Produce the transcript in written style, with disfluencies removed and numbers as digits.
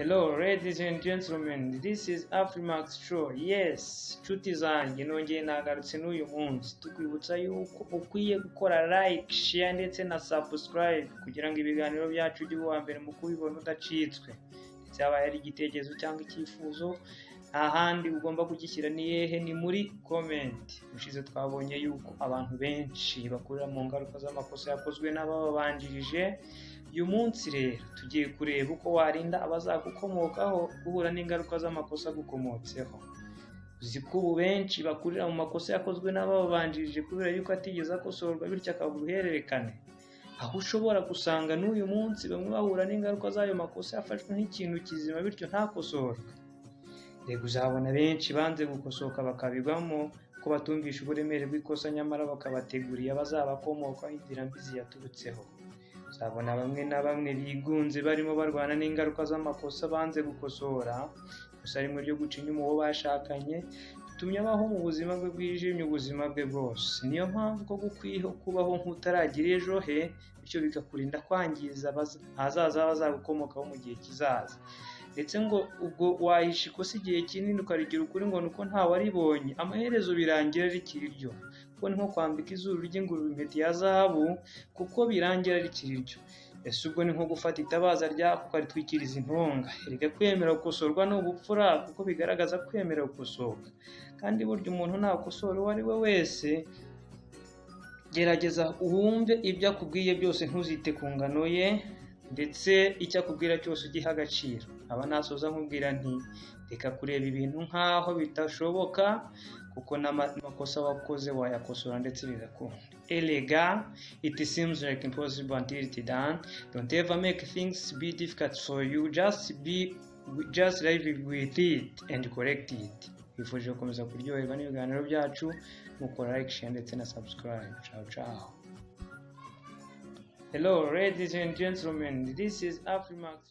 Hello, ladies and gentlemen, this is Afrimax Show. Yes, nshuti zanjye, nongeye nagarutse n'uyu munsi tukwibutsa yuko ukwiye gukora like, share ndetse na subscribe kugira ngo ibiganiro byacu ujye uba uwa mbere mu kubibona udacitswe. Ndetse haba hari igitekerezo cyangwa icyifuzo, nta handi ugomba kugishyira, ni hehe? Ni muri comment. Ushize twabonye yuko abantu benshi bakurira mu ngaruka z'amakosa yakozwe n'abababanjirije. Uyu munsi rero tugiye kureba uko warinda abazagukomokaho guhura n'ingaruka z'amakosa agukomotseho. Uzi ko ubu benshi bakurira mu makosa yakozwe n'abababanjirije kubera yuko atigeze akosorwa, bityo akaba uruhererekane, aho ushobora gusanga n'uyu munsi bamwe bahura n'ingaruka z'ayo makosa yafashwe nk'ikintu kizima, bityo ntakosorwe. Reka uzabona benshi banze gukosoka bakabigwamo ko batumvisha uburemere bw'ikosa, nyamara bakabateguriye abazabakomokaho inzira mbi ziyaturutseho. Uzabona bamwe na bamwe bigunze barimo barwana n'ingaruka z'amakosa banze gukosora. Ikosa rimwe ryo guca inyuma uwo bashakanye bitumye abaho mu buzima bwe bwijimye ubuzima bwe bwose. Niyo mpamvu ko gukwiye kubaho nk'utaragira ejo he, bityo bikakurinda kwangiza ahazaza h'abazagukomokaho mu gihe kizaza. Ndetse ngo ubwo wahisha ikosa igihe kinini ukarigira ukuri ngo nuko ntawaribonye, amaherezo birangira rikiri ryo, kuko ni nko kwambika izuru ry'ingurube impeta ya zahabu, kuko birangira rikiri ryo. Ese ubwo ni nko gufata itabaza ryaka ukaritwikiriza intonga. Erega kwemera gukosorwa ni ubupfura, kuko bigaragaza kwemera gukosoka. Kandi burya umuntu ntakosora uwo ari we wese, gerageza wumve ibyo akubwiye byose, ntuzite ku ngano ye, ndetse icyo akubwira cyose ugihe agaciro. Aba nasoza nkubwira nti: reka kureba ibintu nk'aho bidashoboka, kuko n'amakosa wakoze wayakosora ndetse bigakunda. Erega it seems like impossible until it's done. Don't ever make things be difficult for you. Just live with it and correct it. Twifuje gukomeza kuryoherwa n'ibiganiro byacu, mukora like, share ndetse na subscribe. Ciao ciao. Hello, ladies and gentlemen, this is Afrimax.